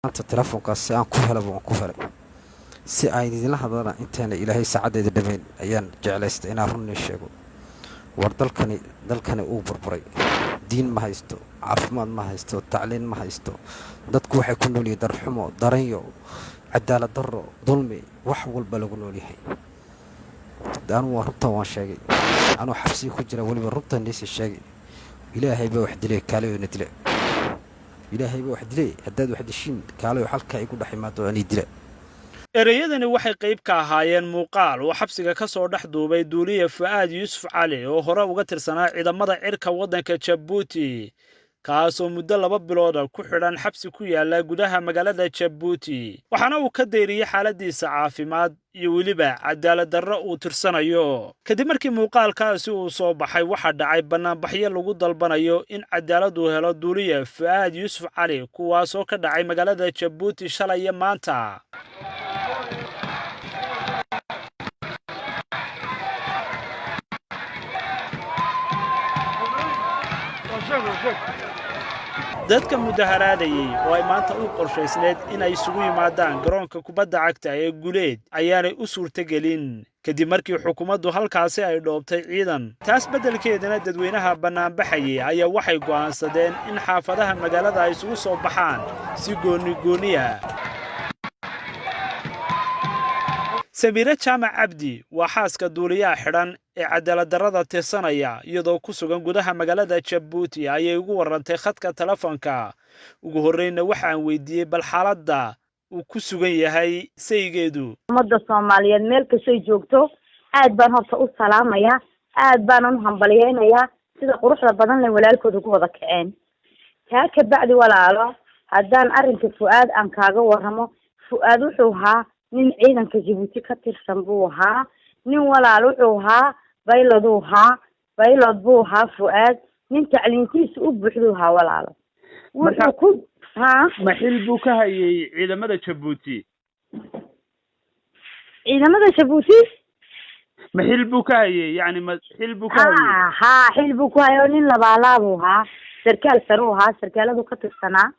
Maanta telefoonkaas si aan ku helaba waan ku helay. Si aan idinla hadlana intaana Ilaahay saacaddeeda dhamayn ayaan jeclaystay inaan runnii sheego. War dalkani, dalkani uu burburay. Diin ma haysto, caafimaad ma haysto, tacliin ma haysto. Dadku waxay ku noolyihiin darxumo, daranyo, cadaalad darro, dulmi, wax walba lagu noolyahay. Anugu waa runtan waan sheegay. Anuu xabsiga ku jira weliba runtan niisi sheegay. Ilaahay baa wax dilay, kaalayo na dila. Ilaahay baa wax dilay, haddaad wax dishiin, kaalayo halkaa igu dhex imaado, anii dila. Ereyadani waxay qayb ka ahaayeen muuqaal uu xabsiga ka soo dhex duubay duuliye Fu'aad Yuusuf Cali, oo hore uga tirsanaa ciidamada cirka waddanka Jabuuti, kaasoo muddo 2 bilooda ku xidhan xabsi ku yaala gudaha magaalada Jabuuti. Waxaana uu ka dayriyey xaaladiisa caafimaad iyo weliba cadaalad darro uu tirsanayo. Kadib markii muuqaalkaasi uu soo baxay, waxaa dhacay bannaanbaxyo lagu dalbanayo in cadaalad uu helo duuliye Fu'aad Yuusuf Cali, kuwaasoo ka dhacay magaalada Jabuuti shalay iyo maanta. Dadka mudaharaadayey oo ay maanta u qorshaysneed inay isugu yimaadaan garoonka kubadda cagta ee Guleed ayaanay u suurtogelin, kadib markii xukuumaddu halkaasi ay dhoobtay ciidan. Taas beddelkeedana dadweynaha bannaanbaxayey ayaa waxay go'aansadeen in xaafadaha magaalada ay isugu soo baxaan si goonni gooniya. Samiire Jaamac Cabdi waa xaaska duuliyaha xidhan ee cadaaladdarrada tirsanaya. Iyadoo ku sugan gudaha magaalada Jabuuti ayay ugu warrantay khadka telefoonka. Ugu horreynna waxaan weydiiyey bal xaaladda uu ku sugan yahay saygeedu. Ummadda Soomaaliyeed meel kastoy joogto aad baan horta u salaamayaa, aad baanan u hambalyeynayaa sida quruxda badan leh walaalkooda ku wada kaceen. Taa ka bacdi, walaalo, haddaan arrinka Fu-aad aan kaaga warramo, Fu-aad wuxuu ahaa nin ciidanka Jabuuti ka tirsan buu ahaa. Nin, walaal, wuxuu ahaa bayloduu ahaa, baylod buu ahaa Fu-aad. Nin tacliintiisa u buuxduu ahaa, walaalo. Wuxuu ku ha Ma xil buu ka hayay ciidamada Jabuuti? Ciidamada Jabuuti. Ma xil buu ka hayay, yacni ma xil buu ka hayay? Ha, xil buu ku hayay oo nin labaalaabuu ahaa, sarkaal saruu ahaa, sarkaaladu ka tirsanaa.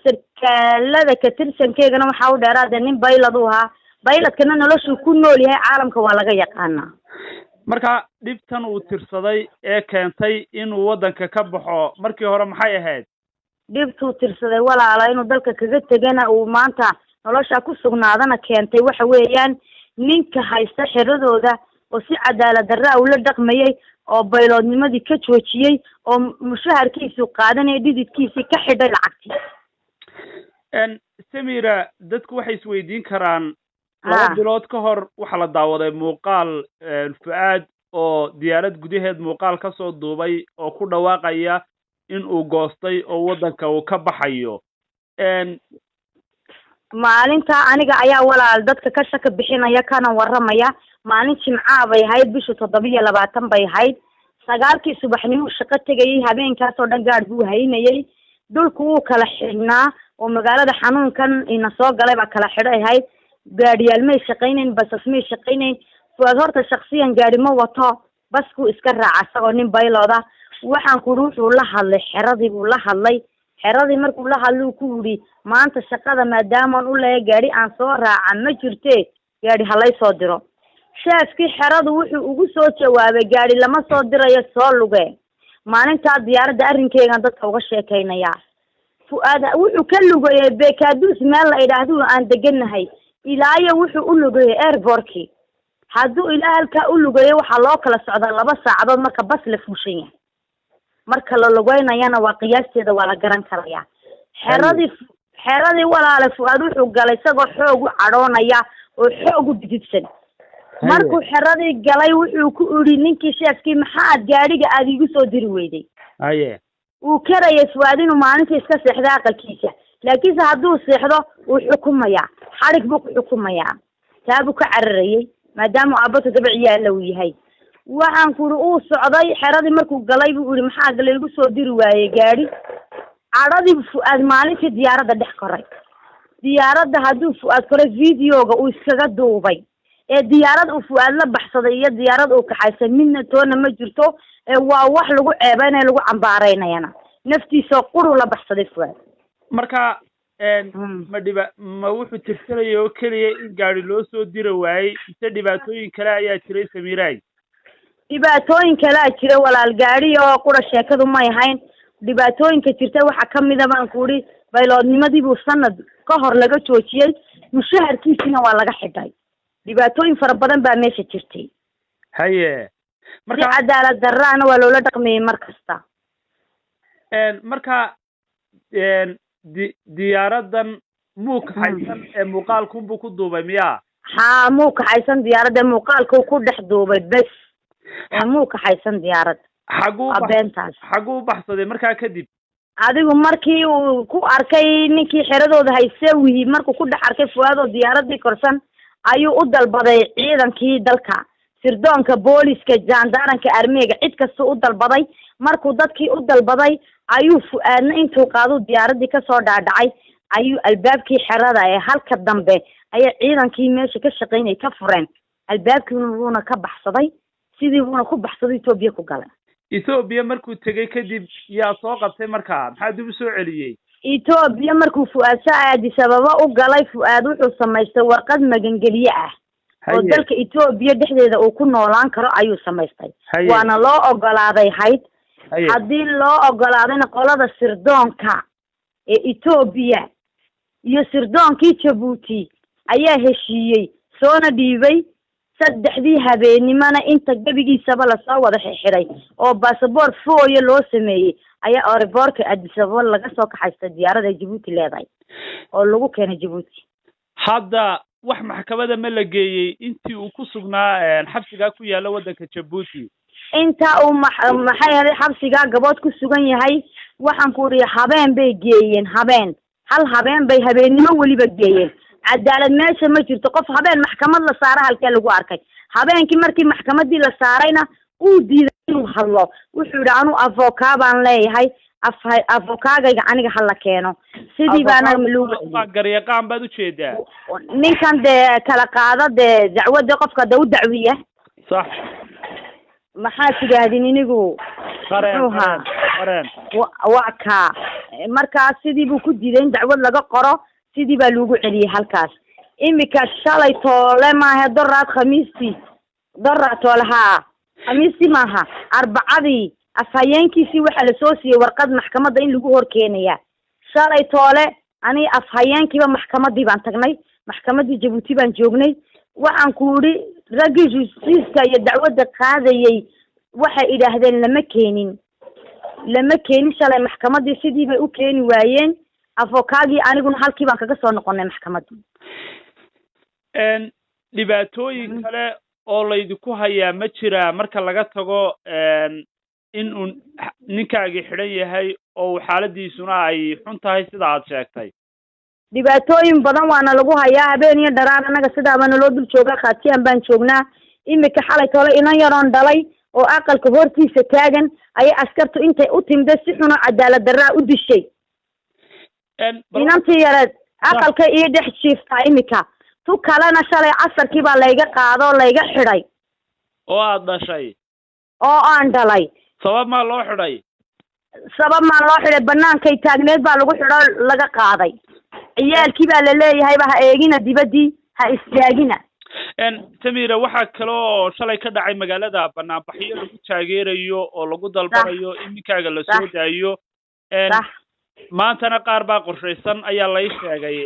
Sarkaalada ka tirsankeegana waxaa u dheeraade nin bayladuu ahaa. Bayladkana noloshuu ku nool yahay caalamka waa laga yaqaanaa. Marka dhibtan uu tirsaday ee keentay inuu waddanka ka baxo markii hore maxay ahayd? Dhibtuu tirsaday, walaala, inuu dalka kaga tegana, uu maanta nolosha ku sugnaadana keentay waxa weeyaan ninka haysta xeradooda oo si cadaalad darra ula dhaqmayay, oo bayloodnimadii ka joojiyey, oo mushaharkiisu qaadanaya dhididkiisii ka xidhay lacagtii. Samira, dadku waxay isweydiin karaan, 2 bilood ka hor waxaa la daawaday muuqaal Fu'aad oo diyaarad gudaheed muuqaal ka soo duubay oo ku dhawaaqaya in uu goostay oo waddanka uu ka baxayo. Maalinta aniga ayaa, walaal, dadka ka shaka bixinaya kana warramaya. Maalin Jimcaa bay ahayd, bishu 27 bay ahayd. 9-kii subaxnimo shaqo tegayay. Habeenkaas oo dhan gaadh buu haynayay. Dhulku wuu kala xidhnaa oo magaalada xanuunkan ina soo galay baa kala xidhay ahayd. Gaadhiyaal may shaqaynayn, basas may shaqaynayn. Fuaad horta shaksiyan gaadhi ma wato, baskuu iska raaca isagoo nin baylooda. Waxaan kuri, wuxuu la hadlay xeradii buu la hadlay. Xeradii markuu la hadlay ku yidhi, "Maanta shaqada maadaamaan u leeya gaadhi aan soo raaca ma jirte, gaadhi halay soo diro." Sheefkii xeradu wuxuu ugu soo jawaabay, "Gaadhi lama soo dirayo, soo luge." Maalintaa diyaaradda arrinkeegan dadka uga sheekaynayaa. Fu-aad wuxuu ka lugayay Bekaduus, meel la idhaahdu aan deganahay, ilaayo wuxuu u lugayay airportkii. Hadduu ilaa halkaa u lugayay, waxaa loo kala socdaa 2 saacadood marka bas la fuushan yahay. Marka la lugeynayana waa qiyaasteeda waa la garan karayaa. Xeradii, walaale, Fu-aad wuxuu galay isagoo xoog u cadhoonaya oo xoog u dididsan. Markuu xeradii galay, wuxuu ku idhi ninkii sheefkii, "Maxaad gaadhiga aada iigu soo diri weyday?" Wuu karayay Fuaad inuu maalintii iska seexdo aqalkiisa, laakiinse hadduu seexdo wuu xukumayaa, xadhig buu ku xukumayaa. Taa buu ka cararayay, maadaama aabba 7 ciyaala uu yahay. Waxaan ku uri, uu socday. Xeradii markuu galay buu ihi, "Maxaa laygu soo diri waayey gaadhi?" Cadhadii Fu-aad maalintii diyaaradda dhex koray. Diyaaradda hadduu Fu-aad koray, videoga uu iskaga duubay ee diyaarad uu Fu-aad la baxsaday iyo diyaarad uu kaxaysay midna toona ma jirto. Ee waa wax lagu ceebeynaya, lagu cambaaraynayana naftiisoo quru la baxsaday Fu-aad. Marka Ma dhiba ma wuxuu tirsanaya oo keliya in gaari loo soo diri waayey, mise dhibaatooyin kale ayaa jiray, Samiiraay? Dhibaatooyin kalea jira, walaal. Gaadhi oo qura sheekadu may ahayn. Dhibaatooyinka jirta waxaa kamida, baan ku idhi, bayloodnimadiibuu sanad ka hor laga joojiyey, mushaharkiisina waa laga xidhay. Dhibaatooyin fara badan baa meesha jirtay. Haye. Si Marka cadaalad darraana waa loola dhaqmayay mar kasta. Marka diyaaradan muu kaxaysan ee muuqaalkunbuu ku duubay, miyaa? Haa, muu kaxaysan diyaaradda, muuqaalkuu ku dhex duubay bes, ee muu kaxaysan diyaaradda. Xaguu Waa beentaas. Xaguu u baxsaday markaa kadib? Adigu markii uu ku arkay ninkii xeradooda hayse wihi, markuu ku dhex arkay Fuaadoo diyaaradii korsan, ayuu u dalbaday ciidankii dalka, sirdoonka, booliska, jaandaaranka, armeega, cid kasta u dalbaday. Markuu dadkii u dalbaday, ayuu Fu-aadna intuu qaaduu diyaaradii kasoo dhaadhacay, ayuu albaabkii xerada ee halka dambe ayay ciidankii meesha ka shaqaynayay ka fureen albaabkiina, wuuna ka baxsaday. Sidii buuna ku baxsaday, Etoobiya ku galay. Etoobiya markuu tegey kadib yaa soo qabtay markaa? Maxaa dib u soo celiyey? Etoobiya markuu Fu-aad sa Addis Ababa u galay, Fu-aad wuxuu samaystay warqad magangeliye ah oo dalka Etoobiya dhexdeeda uu ku noolaan karo ayuu samaystay. Waana loo ogolaaday hayd. Haddii loo ogolaadayna, qolada sirdoonka ee Etoobiya iyo sirdoonkii Jabuuti ayaa heshiiyey, soona dhiibay. 3dii habeennimona inta gebigiisaba lasoo wada xirxiray oo basaboor fooya loo sameeyey, ayaa airportka Addis Ababa laga soo kaxaystay diyaarada ay Jabuuti leedahay oo lagu keenay Jabuuti. Hadda wax maxkamada ma la geeyey intii uu ku sugnaa xabsigaa ku yaalla waddanka Jabuuti? Inta uu maxay ahayd xabsigaa gabood ku sugan yahay, waxaan ku idhi habeen bay geeyeen, habeen, hal habeen bay habeennimo weliba geeyeen. Cadaalad meesha ma jirto. Qof habeen maxkamad la saara halkee lagu arkay? Habeenkii markii maxkamadii la saarayna, uu diiday inuu hadlo. Wuxuu yidhi, "Anuu avocat baan leeyahay, avocat-gayga aniga hala keeno." Sidii baana lagu Waa garyaqaan baad ujeedaa? Ninkan dee kala qaada dee dacwadda, qofka dee u dacwiya. Maxaa tidaahdin inigu? Qareen. Muxuu ahaa? Qareen. Waa kaa. Markaas sidii buu ku diiday in dacwad laga qoro. Sidii baa lagu celiyey halkaas. Imika shalay toole maahe, doraad Khamiistii, doraad toole, haa, Khamiistii maaha, Arbacadii, afhayeenkiisii waxaa lasoo siiyey warqad maxkamadda in lagu hor keenaya. Shalay toole ani afhayeenkiiba maxkamadii baan tagnay, maxkamaddii Jabuuti baan joognay. Waxaan ku idhi, raggii justiiska iyo dacwadda qaadayay waxay idhaahdeen lama keenin, lama keenin shalay maxkamaddii. Sidii bay u keeni waayeen avocat-gii, aniguna halkii baan kaga soo noqonay maxkamaddii. Dhibaatooyin kale oo laydinku hayaa ma jiraa, marka laga tago in uu ninkaagii xidhan yahay oo uu xaaladiisuna ay xun tahay sida aad sheegtay? Dhibaatooyin badan waana lagu hayaa habeen iyo dharaar. Annaga sidaaba naloo dul joogaa, khaatiyaan baan joognaa. Imika xalay tole inan yaroon dhalay oo aqalka hortiisa taagan ayay askartu intay u timday si xunoo cadaalad darraa u dishay. Inantii yareed aqalka ii dhex jiiftaa imika. Tu kalena shalay casarkii baa layga qaado oo layga xidhay. Oo aad dhashay? Oo aan dhalay. Sabab maa loo xidhay? Sabab maa loo xidhay? Banaankay taagneed baa lagu xidho, laga qaaday. Ciyaalkii baa laleeyahayba ha eegina dibaddii, ha istaagina. Samira, waxaa kale oo shalay ka dhacay magaalada banaanbaxyo lagu taageerayo oo lagu dalbanayo in ninkaaga la soo daayo. Maantana qaar baa qorshaysan ayaa lay sheegay,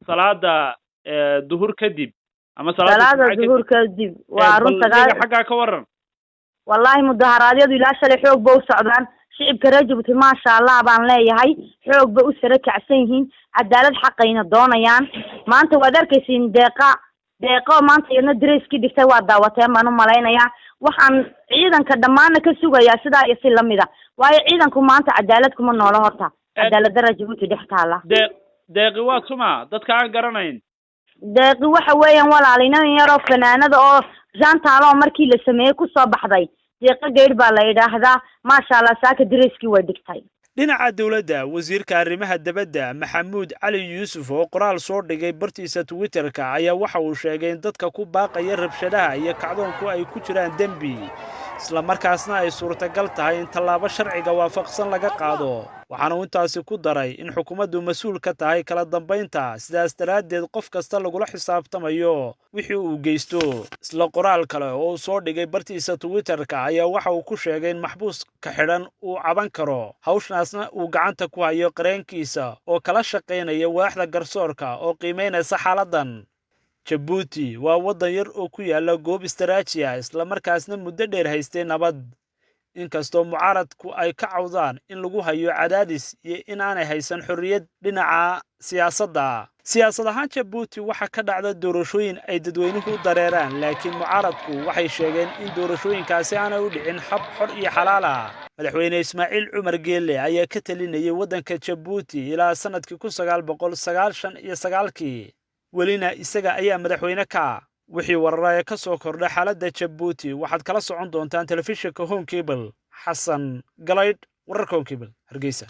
salaada duhur kadib ama salaada duhur kadib, waa run. Sagaal xaggaa ka waran. Wallaahi mudaharaadyadu ilaa shalay xoog ba u socdaan. Shicibka reer Jabuuti, maasha Allah baan leeyahay, xoog bay u sare kacsan yihiin, cadaalad xaqayna doonayaan. Maanta waad arkaysiin Deeqa, Deeqo maanta iyadna dareyskii dhigtay waa daawateen baan u malaynayaa. Waxaan ciidanka dhammaanna ka sugayaa sidaa iyo si lamida, waayo ciidanku maanta cadaalad kuma noolo. Horta cadaalad dara Jabuuti dhex taala. Deeqi waa tuma, dadka aan garanayn? Deeqi waxa weeyaan, walaal, inan yaroo fanaanada oo jantaalo markii la sameeyey kusoo baxday. Deeqo Geydh baa la yidhaahdaa. Maasha Allah, saaka dareyskii way dhigtay. Dhinaca dowladda, wasiirka arrimaha dibadda Maxamuud Cali Yuusuf oo qoraal soo dhigay bartiisa Twitterka ayaa waxa uu sheegay in dadka ku baaqaya rabshadaha iyo kacdoonku ay ku jiraan dembi. Islamarkaasna ay suurtagal tahay in tallaabo sharciga waafaqsan laga qaado. Waxaana uu intaasi ku daray in xukuumaddu mas-uul ka tahay kala dambaynta, sidaas daraaddeed qof kasta lagula xisaabtamayo wixii uu geysto. Isla qoraal kale oo uu soo dhigay bartiisa Twitterka ayaa waxa uu ku sheegay in maxbuuska xidhan uu caban karo, hawshnaasna uu gacanta ku hayo qareenkiisa oo kala shaqaynaya waaxda garsoorka oo qiimaynaysa xaaladdan. Jabuuti waa waddan yar oo ku yaala goob istaraaji ah, islamarkaasna muddo dheer haystay nabad, inkastoo mucaaradku ay ka cawdaan in lagu hayo cadaadis iyo in aanay haysan xorriyad dhinaca siyaasadda. Siyaasad ahaan, Jabuuti waxaa ka dhacda doorashooyin ay dadweynuhu u dareeraan, laakiin mucaaradku waxay sheegeen in doorashooyinkaasi aanay u dhicin hab xor iyo xalaal ah. Madaxweyne Ismaaciil Cumar Geelle ayaa ka talinayay waddanka Jabuuti ilaa sannadkii 1999-kii, welina isaga ayaa madaxweyne ka. Wixii wararaya ka soo kordha xaaladda Jabuuti waxaad kala socon doontaan telefishinka Home Cable. Xasan Galaydh, wararka Home Cable, Hargeysa.